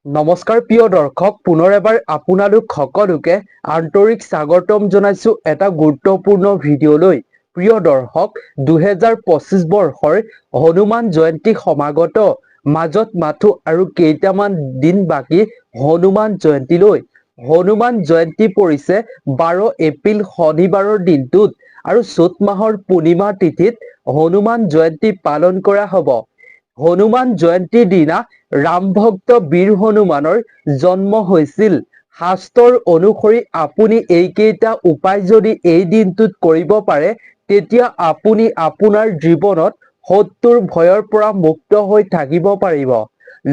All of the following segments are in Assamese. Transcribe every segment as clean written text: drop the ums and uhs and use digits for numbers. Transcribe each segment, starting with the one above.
নমস্কাৰ প্ৰিয় দৰ্শক, পুনৰ এবাৰ আপোনালোক সকলোকে আন্তৰিক স্বাগতম জনাইছো এটা গুৰুত্বপূৰ্ণ ভিডিঅ'লৈ। প্ৰিয় দৰ্শক, 2025 বৰ্ষৰ হনুমান জয়ন্তী সমাগত। মাজত মাথো আৰু কেইটামান দিন বাকী হনুমান জয়ন্তীলৈ। হনুমান জয়ন্তী পৰিছে 12 এপ্ৰিল শনিবাৰৰ দিনটোত আৰু চ'ত মাহৰ পূৰ্ণিমা তিথিত হনুমান জয়ন্তী পালন কৰা হ'ব। হনুমান জয়ন্তীৰ দিনা ৰামভক্ত বীৰ হনুমানৰ জন্ম হৈছিল। শাস্ত্ৰৰ অনুসৰি আপুনি এইকেইটা উপায় যদি এই দিনটোত কৰিব পাৰে, তেতিয়া আপুনি আপোনাৰ জীৱনত শত্ৰুৰ ভয়ৰ পৰা মুক্ত হৈ থাকিব পাৰিব।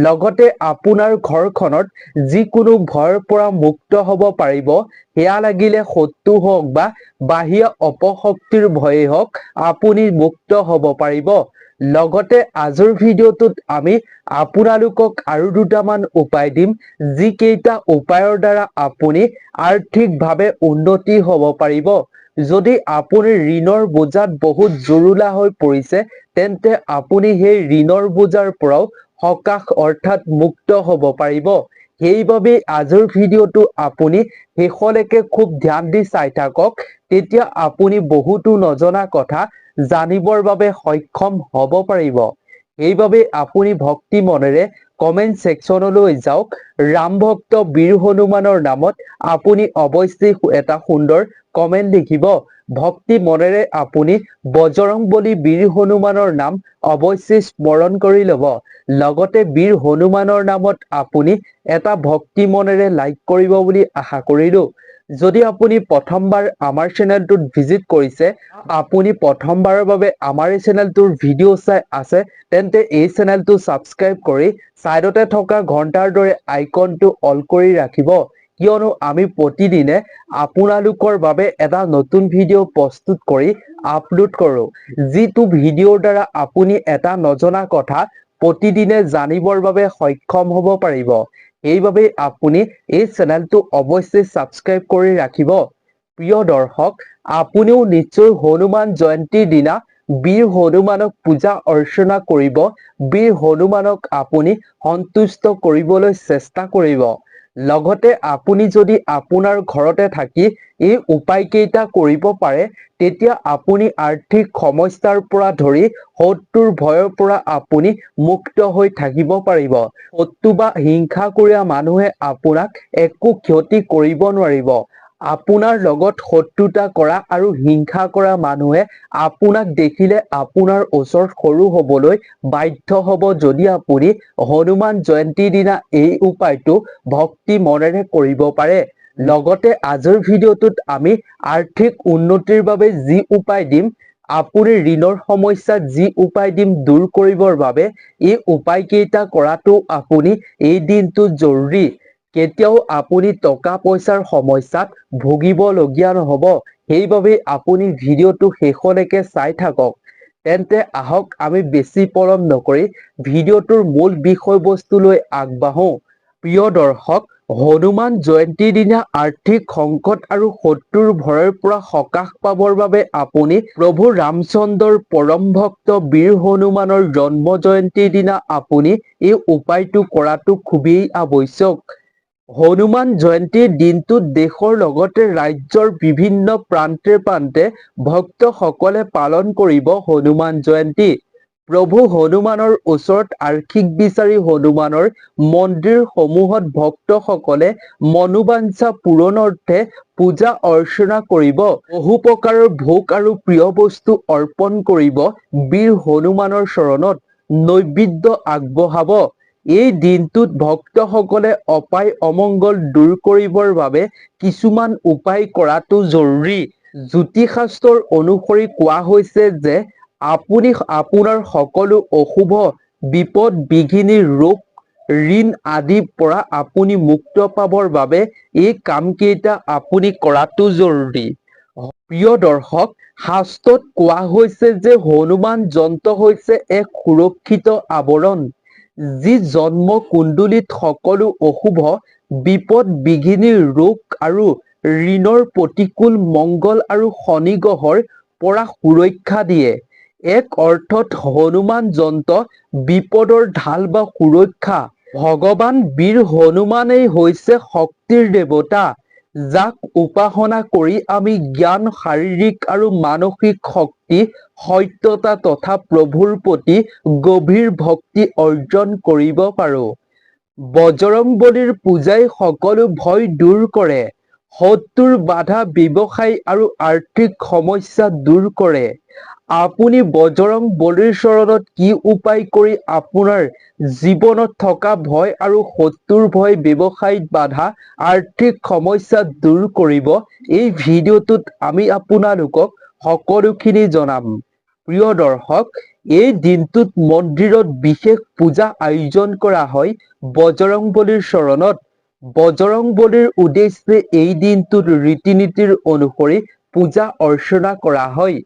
লগতে আপোনাৰ ঘৰখনত যিকোনো ভয়ৰ পৰা মুক্ত হ'ব পাৰিব। সেয়া লাগিলে শত্ৰু হওক বা বাহিৰা অপশক্তিৰ ভয়েই হওক, আপুনি মুক্ত হ'ব পাৰিব। লগতে আজিৰ ভিডিঅ'টোত আমি আপোনালোকক আৰু দুটামান উপায় দিম, যিকেইটা উপায়ৰ দ্বাৰা আপুনি আৰ্থিকভাৱে উন্নতি হ'ব পাৰিব। যদি আপুনি ঋণৰ বোজাত বহুত জুৰুলা হৈ পৰিছে, তেন্তে আপুনি সেই ঋণৰ বোজাৰ পৰাও সকাহ অৰ্থাৎ মুক্ত হ'ব পাৰিব। সেইবাবেই আজিৰ ভিডিঅ'টো আপুনি শেষলৈকে খুব ধ্যান দি চাই থাকক। তেতিয়া আপুনি বহুতো নজনা কথা জানিবৰ বাবে সক্ষম হ'ব পাৰিব। সেইবাবে আপুনি ভক্তি মনেৰে কমেণ্ট ছেকশ্যনলৈ যাওক। ৰামভক্ত বীৰ হনুমানৰ নামত আপুনি অৱশ্যেই এটা সুন্দৰ কমেণ্ট লিখিব। ভক্তি মনেৰে আপুনি বজৰং বলী বীৰ হনুমানৰ নাম অৱশ্যেই স্মৰণ কৰি ল'ব। লগতে বীৰ হনুমানৰ নামত আপুনি এটা ভক্তি মনেৰে লাইক কৰিব বুলি আশা কৰিলো। যদি আপুনি প্ৰথমবাৰ আমাৰ চেনেলটোত ভিজিট কৰিছে, আপুনি প্ৰথমবাৰৰ বাবে আমাৰ এই চেনেলটোৰ ভিডিঅ' চাই আছে, তেন্তে এই চেনেলটো ছাবস্ক্ৰাইব কৰি ছাইডতে থকা ঘণ্টাৰ দৰে আইকনটো অল কৰি ৰাখিব। কিয়নো আমি প্ৰতিদিনে আপোনালোকৰ বাবে এটা নতুন ভিডিঅ' প্ৰস্তুত কৰি আপলোড কৰোঁ, যিটো ভিডিঅ'ৰ দ্বাৰা আপুনি এটা নজনা কথা প্ৰতিদিনে জানিবৰ বাবে সক্ষম হ'ব পাৰিব। সেইবাবে আপুনি এই চেনেলটো অৱশ্যেই ছাবস্ক্ৰাইব কৰি ৰাখিব। প্ৰিয় দৰ্শক, আপুনিও নিশ্চয় হনুমান জয়ন্তীৰ দিনা বীৰ হনুমানক পূজা অৰ্চনা কৰিব। বীৰ হনুমানক আপুনি সন্তুষ্ট কৰিবলৈ চেষ্টা কৰিব। লগতে আপুনি যদি আপোনাৰ ঘৰতে থাকি এই উপায়কেইটা কৰিব পাৰে, তেতিয়া আপুনি আৰ্থিক সমস্যাৰ পৰা ধৰি শত্ৰুৰ ভয়ৰ পৰা আপুনি মুক্ত হৈ থাকিব পাৰিব। শত্ৰু বা হিংসা কৰা মানুহে আপোনাক একো ক্ষতি কৰিব নোৱাৰিব। আপোনাৰ লগত শত্ৰুতা কৰা আৰু হিংসা কৰা মানুহে আপোনাক দেখিলে আপোনাৰ ওচৰত সৰু হবলৈ বাধ্য হব, যদি আপুনি হনুমান জয়ন্তীৰ দিনা এই উপায়টো ভক্তি মনেৰে কৰিব পাৰে। লগতে আজিৰ ভিডিঅ'টোত আমি আৰ্থিক উন্নতিৰ বাবে যি উপায় দিম, আপুনি ঋণৰ সমস্যাত যি উপায় দিম দূৰ কৰিবৰ বাবে, এই উপায়কেইটা কৰাটো আপুনি এই দিনটোত জৰুৰী। কেতিয়াও আপুনি টকা পইচাৰ সমস্যাত ভুগিবলগীয়া নহব। সেইবাবে আপুনি ভিডিঅ'টো শেষলৈকে চাই থাকক। তেন্তে আহক, আমি বেছি পলম নকৰি ভিডিঅ'টোৰ মূল বিষয়বস্তুলৈ আগবাঢ়ো। প্ৰিয় দৰ্শক, হনুমান জয়ন্তীৰ দিনা আৰ্থিক সংকট আৰু শত্ৰুৰ ভয়ৰ পৰা সকাহ পাবৰ বাবে আপুনি প্ৰভু ৰামচন্দ্ৰৰ পৰম ভক্ত বীৰ হনুমানৰ জন্ম জয়ন্তীৰ দিনা আপুনি এই উপায়টো কৰাটো খুবেই আৱশ্যক। হনুমান জয়ন্তীৰ দিনটোত দেশৰ লগতে ৰাজ্যৰ বিভিন্ন প্ৰান্তে প্ৰান্তে ভক্তসকলে পালন কৰিব হনুমান জয়ন্তী। প্ৰভু হনুমানৰ ওচৰত আশীষ বিচাৰি হনুমানৰ মন্দিৰসমূহত ভক্তসকলে মনোবাঞ্ছা পূৰণাৰ্থে পূজা অৰ্চনা কৰিব। বহু প্ৰকাৰৰ ভোগ আৰু প্ৰিয় বস্তু অৰ্পণ কৰিব। বীৰ হনুমানৰ চৰণত নৈবেদ্য আগবঢ়াব। এই দিনটোত ভক্তসকলে অপায় অমংগল দূৰ কৰিবৰ বাবে কিছুমান উপায় কৰাটো জৰুৰী। জ্যোতিষশাস্ত্ৰৰ অনুসৰি কোৱা হৈছে যে আপুনি আপোনাৰ সকলো অশুভ, বিপদ, বিঘিনি, ৰোগ, ঋণ আদিৰ পৰা আপুনি মুক্ত পাবৰ বাবে এই কামকেইটা আপুনি কৰাটো জৰুৰী। প্ৰিয় দৰ্শক, শাস্ত্ৰত কোৱা হৈছে যে হনুমান যন্ত্ৰ হৈছে এক সুৰক্ষিত আৱৰণ, যি জন্ম কুণ্ডলীত সকলো অশুভ, বিপদ, বিঘিনি, ৰোগ আৰু ঋণৰ প্ৰতিকূল মংগল আৰু শনি গ্ৰহৰ পৰা সুৰক্ষা দিয়ে। এক অৰ্থত হনুমান যন্ত্ৰ বিপদৰ ঢাল বা সুৰক্ষা। ভগৱান বীৰ হনুমানেই হৈছে শক্তিৰ দেৱতা, যাক উপাসনা কৰি আমি জ্ঞান, শাৰীৰিক আৰু মানসিক শক্তি, সত্যতা তথা প্ৰভুৰ প্ৰতি গভীৰ ভক্তি অৰ্জন কৰিব পাৰোঁ। বজৰংবলীৰ পূজাই সকলো ভয় দূৰ কৰে, শত্ৰুৰ বাধা, ব্যৱসায় আৰু আৰ্থিক সমস্যা দূৰ কৰে। আপুনি বজৰংবলীৰ চৰণত কি উপায় কৰি আপোনাৰ জীৱনত থকা ভয় আৰু শত্ৰুৰ ভয়, ব্যৱসায়ত বাধা, আৰ্থিক সমস্যা দূৰ কৰিব, এই ভিডিঅ'টোত আমি আপোনালোকক সকলোখিনি জনাম। প্ৰিয় দৰ্শক, এই দিনটোত মন্দিৰত বিশেষ পূজা আয়োজন কৰা হয় বজৰংবলীৰ চৰণত। বজৰংবলীৰ উদ্দেশ্যে এই দিনটোত ৰীতি নীতিৰ অনুসৰি পূজা অৰ্চনা কৰা হয়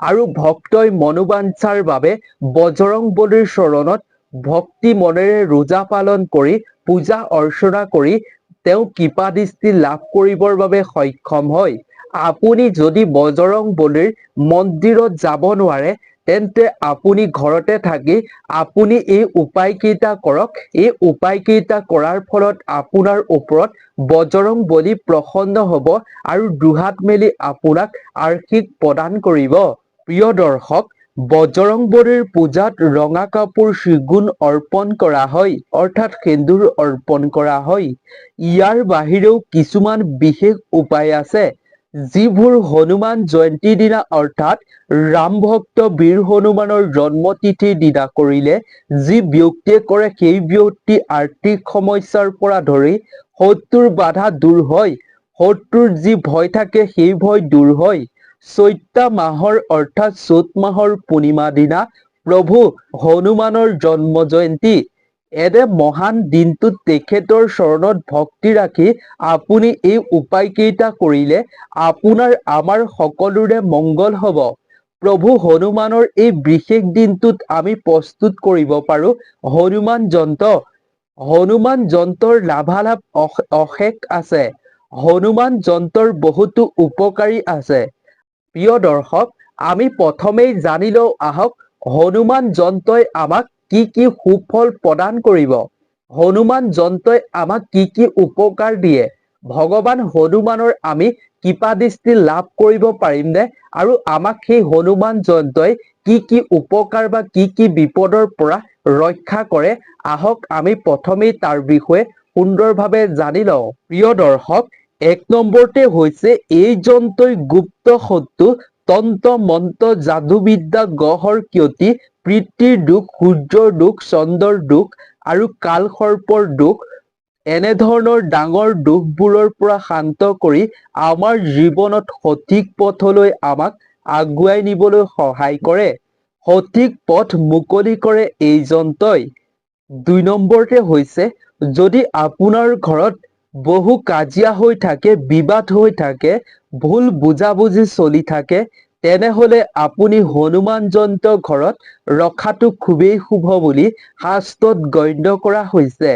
আৰু ভক্তই মনোবাঞ্ছাৰ বাবে বজৰংবলীৰ চৰণত ভক্তি মনেৰে ৰোজা পালন কৰি, পূজা অৰ্চনা কৰি তেওঁ কৃপা দৃষ্টি লাভ কৰিবৰ বাবে সক্ষম হয়। আপুনি যদি বজৰংবলীৰ মন্দিৰত যাব নোৱাৰে, তেন্তে আপুনি ঘৰতে থাকি আপুনি এই উপায়কেইটা কৰক। এই উপায়কেইটা কৰাৰ ফলত আপোনাৰ ওপৰত বজৰংবলী প্ৰসন্ন হ'ব আৰু দুহাত মেলি আপোনাক আশীষ প্ৰদান কৰিব। প্ৰিয় দৰ্শক, বজৰংবলীৰ পূজাত ৰঙা কাপোৰ, চেগুন অৰ্পণ কৰা হয়, অৰ্থাৎ সেন্দুৰ অৰ্পণ কৰা হয়। ইয়াৰ বাহিৰেও কিছুমান বিশেষ উপায় আছে, যিবোৰ হনুমান জয়ন্তীৰ দিনা, অৰ্থাৎ ৰামভক্ত বীৰ হনুমানৰ জন্মতিথিৰ দিনা কৰিলে, যি ব্যক্তিয়ে কৰে সেই ব্যক্তি আৰ্থিক সমস্যাৰ পৰা ধৰি শত্ৰুৰ বাধা দূৰ হয়, শত্ৰুৰ যি ভয় থাকে সেই ভয় দূৰ হয়। চৈত্ৰ মাহৰ, অৰ্থাৎ চ'ত মাহৰ পূৰ্ণিমা দিনা প্ৰভু হনুমানৰ জন্ম জয়ন্তী। এনে মহান দিনটোত তেখেতৰ চৰণত ভক্তি ৰাখি আপুনি এই উপায়কেইটা কৰিলে আপোনাৰ আমাৰ সকলোৰে মংগল হ'ব। প্ৰভু হনুমানৰ এই বিশেষ দিনটোত আমি প্ৰস্তুত কৰিব পাৰো হনুমান যন্ত্ৰ। হনুমান যন্ত্ৰৰ লাভালাভ অশেষ আছে। হনুমান যন্ত্ৰৰ বহুতো উপকাৰী আছে। প্ৰিয় দৰ্শক, আমি প্ৰথমেই জানি লওঁ আহক, হনুমান যন্ত্ৰই আমাক কি কি সুফল প্ৰদান কৰিব, হনুমান যন্ত্ৰই আমাক কি কি উপকাৰ দিয়ে, ভগৱান হনুমানৰ আমি কৃপা দৃষ্টি লাভ কৰিব পাৰিমনে আৰু আমাক সেই হনুমান যন্ত্ৰই কি কি উপকাৰ বা কি কি বিপদৰ পৰা ৰক্ষা কৰে, আহক আমি প্ৰথমেই তাৰ বিষয়ে সুন্দৰভাৱে জানি লওঁ। প্ৰিয় দৰ্শক, এক নম্বৰতে হৈছে এই যন্ত্ৰই গুপ্ত শত্ৰু, তন্ত্ৰ মন্ত্ৰ, যাদুবিদ্যা, গ্ৰহৰ ক্ষতি, পিতৃৰ দোষ, সূৰ্যৰ দোষ, চন্দ্ৰৰ দোষ আৰু কালসৰ্পৰ দোষ, এনেধৰণৰ ডাঙৰ দোষবোৰৰ পৰা শান্ত কৰি আমাৰ জীৱনত সঠিক পথলৈ আমাক আগুৱাই নিবলৈ সহায় কৰে। সঠিক পথ মুকলি কৰে এই যন্ত্ৰই। দুই নম্বৰতে হৈছে যদি আপোনাৰ ঘৰত বহু কাজিয়া হৈ থাকে, বিবাদ হৈ থাকে, ভুল বুজাবুজি চলি থাকে, তেনেহলে আপুনি হনুমান যন্ত্ৰ ঘৰত ৰখাটো খুবেই শুভ বুলি শাস্ত্ৰত গণ্য কৰা হৈছে।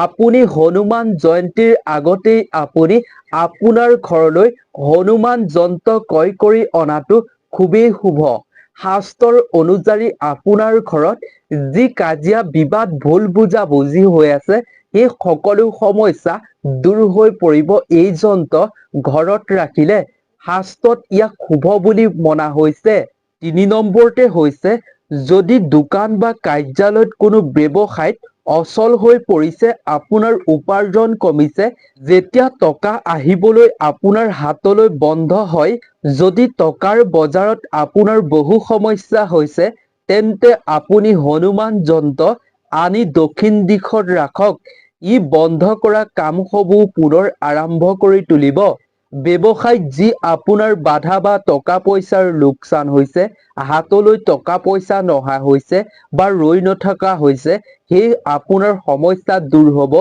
আপুনি হনুমান জয়ন্তীৰ আগতেই আপুনি আপোনাৰ ঘৰলৈ হনুমান যন্ত্ৰ ক্ৰয় কৰি অনাটো খুবেই শুভ। শাস্ত্ৰৰ অনুযায়ী আপোনাৰ ঘৰত যি কাজিয়া, বিবাদ, ভুল বুজাবুজি হৈ আছে, সেই সকলো সমস্যা দূৰ হৈ পৰিব এই যন্ত্ৰ ঘৰত ৰাখিলে। শাস্ত্ৰত ইয়াক শুভ বুলি মনা হৈছে। তিনি নম্বৰতে হৈছে যদি দোকান বা কাৰ্যালয়ত কোনো ব্যৱসায়ত অচল হৈ পৰিছে, আপোনাৰ উপাৰ্জন কমিছে, যেতিয়া টকা আহিবলৈ আপোনাৰ হাতলৈ বন্ধ হয়, যদি টকাৰ বজাৰত আপোনাৰ বহু সমস্যা হৈছে, তেন্তে আপুনি হনুমান যন্ত্ৰ আনি দক্ষিণ দিশত ৰাখক। ই বন্ধ কৰা কামসমূহ পুনৰ আৰম্ভ কৰি তুলিব। ব্যৱসায়ত যি আপোনাৰ বাধা বা টকা পইচাৰ লোকচান হৈছে, হাতলৈ টকা পইচা নহা হৈছে বা ৰৈ নথকা হৈছে, সেই আপোনাৰ সমস্যা দূৰ হ'ব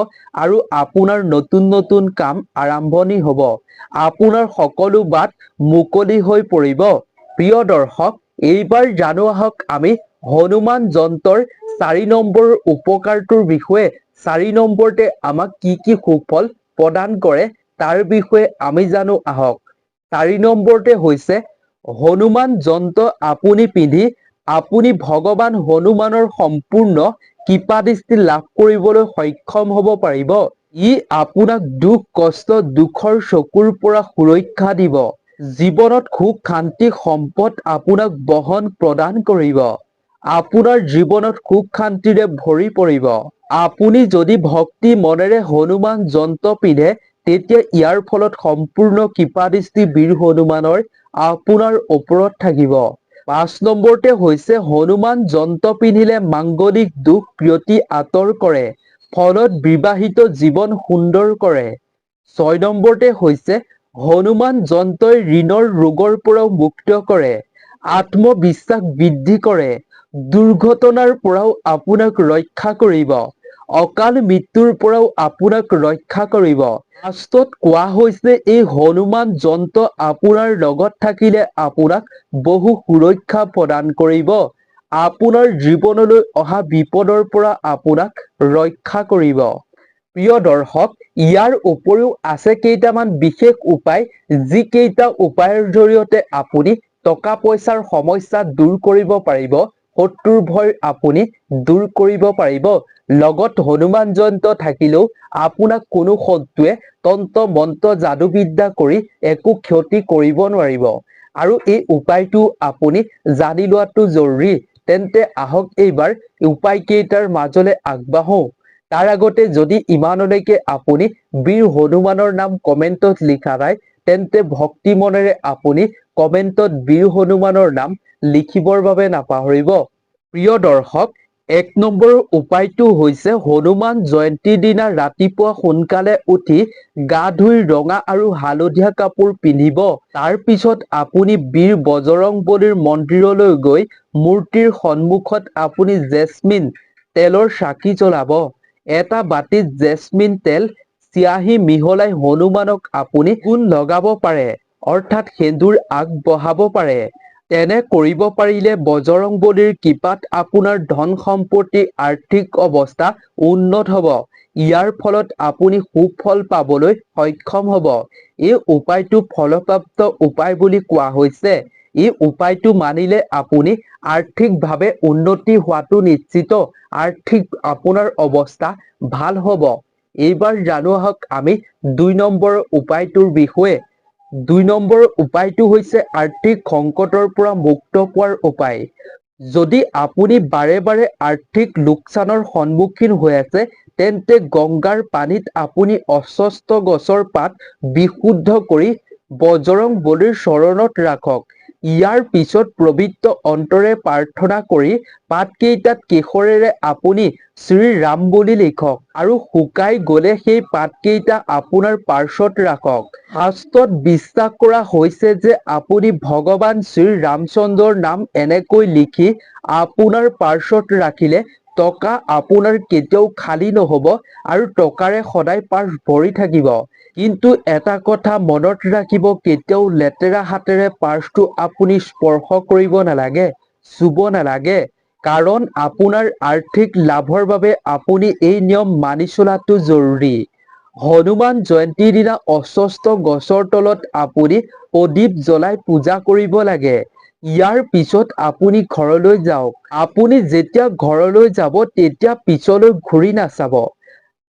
আৰু আপোনাৰ নতুন নতুন কাম আৰম্ভণি হ'ব। আপোনাৰ সকলো বাট মুকলি হৈ পৰিব। প্ৰিয় দৰ্শক, এইবাৰ জানো আহক আমি হনুমান যন্ত্ৰৰ চাৰি নম্বৰ উপকাৰটোৰ বিষয়ে। চাৰি নম্বৰতে আমাক কি কি সুফল প্ৰদান কৰে, তাৰ বিষয়ে আমি জানো আহক। চাৰি নম্বৰতে হৈছে হনুমান যন্ত্ৰ আপুনি পিন্ধি আপুনি ভগৱান হনুমানৰ সম্পূৰ্ণ কৃপা দৃষ্টি লাভ কৰিবলৈ সক্ষম হ'ব পাৰিব। ই আপোনাক দুখ কষ্ট, দুখৰ চকুৰ পৰা সুৰক্ষা দিব। জীৱনত সুখ, শান্তি, সম্পদ আপোনাক বহন প্ৰদান কৰিব। আপোনাৰ জীৱনত সুখ শান্তিৰে ভৰি পৰিব। আপুনি যদি ভক্তি মনেৰে হনুমান যন্ত্ৰ পিন্ধে, তেতিয়া ইয়াৰ ফলত সম্পূৰ্ণ কৃপা দৃষ্টি বীৰ হনুমানৰ আপোনাৰ ওপৰত থাকিব। 5 নম্বৰতে হৈছে, হনুমান যন্ত্ৰ পিন্ধিলে মাংগলিক দোষ ক্ষতি আঁতৰ কৰে, ফলত বিবাহিত জীৱন সুন্দৰ কৰে। 6 নম্বৰতে হৈছে, হনুমান যন্ত্ৰই ঋণৰ ৰোগৰ পৰাও মুক্ত কৰে, আত্মবিশ্বাস বৃদ্ধি কৰে, দুৰ্ঘটনাৰ পৰাও আপোনাক ৰক্ষা কৰিব, অকাল মৃত্যুৰ পৰাও আপোনাক ৰক্ষা কৰিব। শাস্ত্ৰত কোৱা হৈছে, এই হনুমান যন্ত্ৰ আপোনাৰ লগত থাকিলে আপোনাক বহু সুৰক্ষা প্ৰদান কৰিব, আপোনাৰ জীৱনলৈ অহা বিপদৰ পৰা আপোনাক ৰক্ষা কৰিব। প্ৰিয় দৰ্শক, ইয়াৰ উপৰিও আছে কেইটামান বিশেষ উপায়, যিকেইটা উপায়ৰ জৰিয়তে আপুনি টকা পইচাৰ সমস্যা দূৰ কৰিব পাৰিব, শত্ৰুৰ ভয় আপুনি দূৰ কৰিব পাৰিব। লগত হনুমান যন্ত্ৰ থাকিলেও আপোনাক কোনো শত্ৰুৱে তন্ত্ৰ মন্ত্ৰ যাদুবিদ্যা কৰি একো ক্ষতি কৰিব নোৱাৰিব। আৰু এই উপায়টো আপুনি জানি লোৱাটো জৰুৰী। তেন্তে আহক, এইবাৰ উপায় কেইটাৰ মাজলৈ আগবাঢ়ো। তাৰ আগতে যদি ইমানলৈকে আপুনি বীৰ হনুমানৰ নাম কমেণ্টত লিখা নাই, তেন্তে ভক্তি মনেৰে আপুনি কমেণ্টত বীৰ হনুমানৰ নাম লিখিবৰ বাবে নাপাহৰিব। প্ৰিয় দৰ্শক, 1 নম্বৰৰ উপায়টো হৈছে, হনুমান জয়ন্তীৰ দিনা ৰাতিপুৱা সোনকালে উঠি গা ধুই ৰঙা আৰু হালধীয়া কাপোৰ পিন্ধিব। তাৰ পিছত আপুনি বীৰ বজৰংবলীৰ মন্দিৰলৈ গৈ মূৰ্তিৰ সন্মুখত আপুনি জেচমিন তেলৰ চাকি জ্বলাব। এটা বাতিত জেচমিন তেল, চিয়াহী মিহলাই হনুমানক আপুনি গুণ লগাব পাৰে, অৰ্থাৎ সেন্দুৰ আগবঢ়াব পাৰে। তেনে কৰিব পাৰিলে বজৰংবলীৰ কৃপাত আপোনাৰ ধন সম্পত্তি, আৰ্থিক অৱস্থা উন্নত হ'ব। ইয়াৰ ফলত আপুনি সুফল পাবলৈ সক্ষম হ'ব। এই উপায়টো ফলপ্ৰাপ্ত উপায় বুলি কোৱা হৈছে। এই উপায়টো মানিলে আপুনি আৰ্থিকভাৱে উন্নতি হোৱাটো নিশ্চিত, আৰ্থিক আপোনাৰ অৱস্থা ভাল হ'ব। এইবাৰ জানো আহক আমি 2 নম্বৰ উপায়টোৰ বিষয়ে। 2 নম্বৰ উপায়টো হৈছে আৰ্থিক সংকটৰ পৰা মুক্ত পোৱাৰ উপায়। যদি আপুনি বাৰে বাৰে আৰ্থিক লোকচানৰ সন্মুখীন হৈ আছে, তেন্তে গংগাৰ পানীত আপুনি অশ্বত্থ গছৰ পাত বিশুদ্ধ কৰি বজৰং বলীৰ চৰণত ৰাখক। ইয়াৰ পিছত পবিত্ৰ অন্তৰে প্ৰাৰ্থনা কৰি পাতকেইটাত কেশৰেৰে আপুনি শ্ৰীৰাম বুলি লিখক আৰু শুকাই গলে সেই পাতকেইটা আপোনাৰ পাৰ্চত ৰাখক। শাস্ত্ৰত বিশ্বাস কৰা হৈছে যে আপুনি ভগৱান শ্ৰীৰামচন্দ্ৰৰ নাম এনেকৈ লিখি আপোনাৰ পাৰ্চত ৰাখিলে টকা আপোনাৰ কেতিয়াও খালী নহ'ব আৰু টকাৰে সদায় পাৰ্চ ভৰি থাকিব। কিন্তু এটা কথা মনত ৰাখিব, কেতিয়াও লেতেৰা হাতেৰে পাৰ্চটো আপুনি স্পৰ্শ কৰিব নালাগে, চুব নালাগে। কাৰণ আপোনাৰ আৰ্থিক লাভৰ বাবে আপুনি এই নিয়ম মানি চলাটো জৰুৰী। হনুমান জয়ন্তীৰ দিনা অশ্বত্থ গছৰ তলত আপুনি প্ৰদীপ জ্বলাই পূজা কৰিব লাগে। ইয়াৰ পিছত আপুনি ঘৰলৈ যাওক। আপুনি যেতিয়া ঘৰলৈ যাব, তেতিয়া পিছলৈ ঘূৰি নাচাব।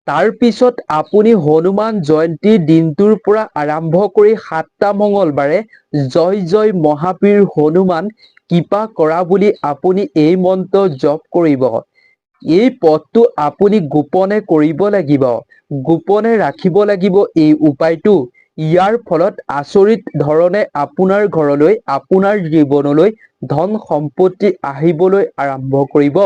তাৰ পিছত আপুনি হনুমান জয়ন্তীৰ দিনটোৰ পৰা আৰম্ভ কৰি 7টা মঙলবাৰে "জয় জয় মহাবীৰ হনুমান, কৃপা কৰা" বুলি আপুনি এই মন্ত্ৰ জপ কৰিব। এই পথটো আপুনি গোপনে কৰিব লাগিব, গোপনে ৰাখিব লাগিব এই উপায়টো। ইয়াৰ ফলত আচৰিত ধৰণে আপোনাৰ ঘৰলৈ, আপোনাৰ জীৱনলৈ ধন সম্পত্তি আহিবলৈ আৰম্ভ কৰিব।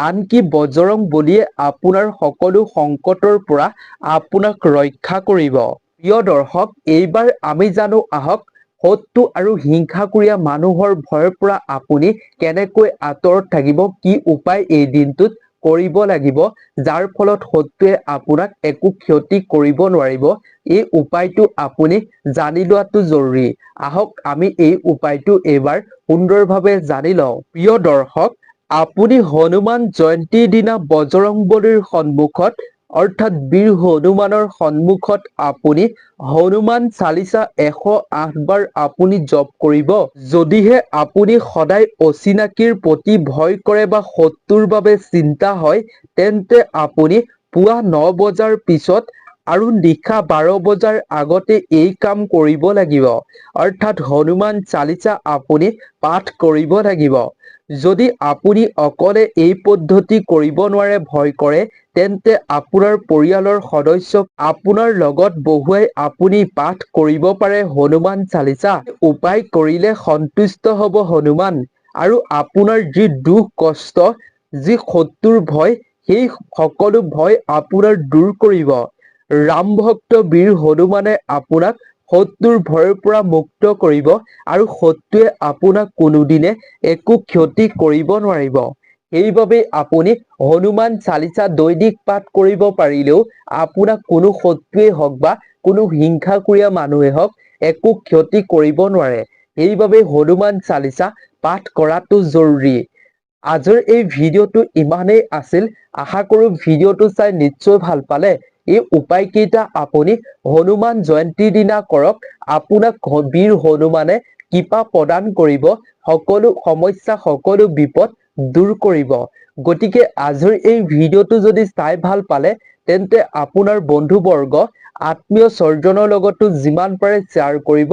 আনকি বজৰং বলীয়ে আপোনাৰ সকলো সংকটৰ পৰা আপোনাক ৰক্ষা কৰিব। প্ৰিয় দৰ্শক, এইবাৰ আমি জানো আহক শত্ৰু আৰু হিংসাকুৰীয়া মানুহৰ ভয়ৰ পৰা আপুনি কেনেকৈ আঁতৰত থাকিব, কি উপায় এই দিনটোত কৰিব লাগিব, যাৰ ফলত শত্ৰুৱে আপোনাক একো ক্ষতি কৰিব নোৱাৰিব। এই উপায়টো আপুনি জানি লোৱাটো জৰুৰী। আহক, আমি এই উপায়টো এইবাৰ সুন্দৰভাৱে জানি লওঁ। প্ৰিয় দৰ্শক, আপুনি হনুমান জয়ন্তীৰ দিনা বজৰংবলীৰ সন্মুখত অৰ্থাৎ বীৰ হনুমানৰ সন্মুখত আপুনি হনুমান চালিচা 108 বাৰ আপুনি জপ কৰিব। যদিহে আপুনি সদায় অচিনাকিৰ প্ৰতি ভয় কৰে বা শত্ৰুৰ বাবে চিন্তা হয়, তেন্তে আপুনি পুৱা 9 বজাৰ পিছত আৰু নিশা 12 বজাৰ আগতে এই কাম কৰিব লাগিব, অৰ্থাৎ হনুমান চালিচা আপুনি পাঠ কৰিব লাগিব। যদি আপুনি অকলে এই পদ্ধতি কৰিব নোৱাৰে, ভয় কৰে, তেন্তে আপোনাৰ পৰিয়ালৰ সদস্যক আপোনাৰ লগত বহুৱাই আপুনি পাঠ কৰিব পাৰে হনুমান চালিচা। উপায় কৰিলে সন্তুষ্ট হ'ব হনুমান আৰু আপোনাৰ যি দুখ কষ্ট, যি শত্ৰুৰ ভয়, সেই সকলো ভয় আপোনাৰ দূৰ কৰিব। ৰামভক্ত বীৰ হনুমানে আপোনাক শত্ৰুৰ ভয়ৰ পৰা মুক্ত কৰিব আৰু শত্ৰুৱে আপোনাক কোনোদিনে একো ক্ষতি কৰিব নোৱাৰিব। সেইবাবেই আপুনি হনুমান চালিচা দৈনিক পাঠ কৰিব পাৰিলেও আপোনাক কোনো শত্ৰুৱেই হওক বা কোনো হিংসাকুৰীয়া মানুহেই হওক, একো ক্ষতি কৰিব নোৱাৰে। সেইবাবে হনুমান চালিচা পাঠ কৰাটো জৰুৰী। আজিৰ এই ভিডিঅ'টো ইমানেই আছিল। আশা কৰোঁ ভিডিঅ'টো চাই নিশ্চয় ভাল পালে। এই উপায়কেইটা আপুনি হনুমান জয়ন্তীৰ দিনা কৰক। আপোনাক বীৰ হনুমানে কৃপা প্ৰদান কৰিব, সকলো সমস্যা, সকলো বিপদ দূৰ কৰিব। গতিকে আজিৰ এই ভিডিঅ'টো যদি চাই ভাল পালে, তেন্তে আপোনাৰ বন্ধুবৰ্গ, আত্মীয় স্বজনৰ লগতো যিমান পাৰে শ্বেয়াৰ কৰিব,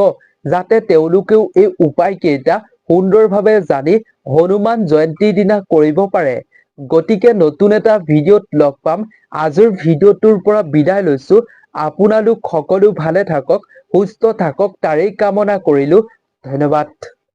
যাতে তেওঁলোকেও এই উপায়কেইটা সুন্দৰভাৱে জানি হনুমান জয়ন্তীৰ দিনা কৰিব পাৰে। গতিকে নতুন এটা ভিডিঅ'ত লগ পাম। আজিৰ ভিডিঅ'টোৰ পৰা বিদায় লৈছো। আপোনালোক সকলো ভালে থাকক, সুস্থ থাকক, তাৰেই কামনা কৰিলো। ধন্যবাদ।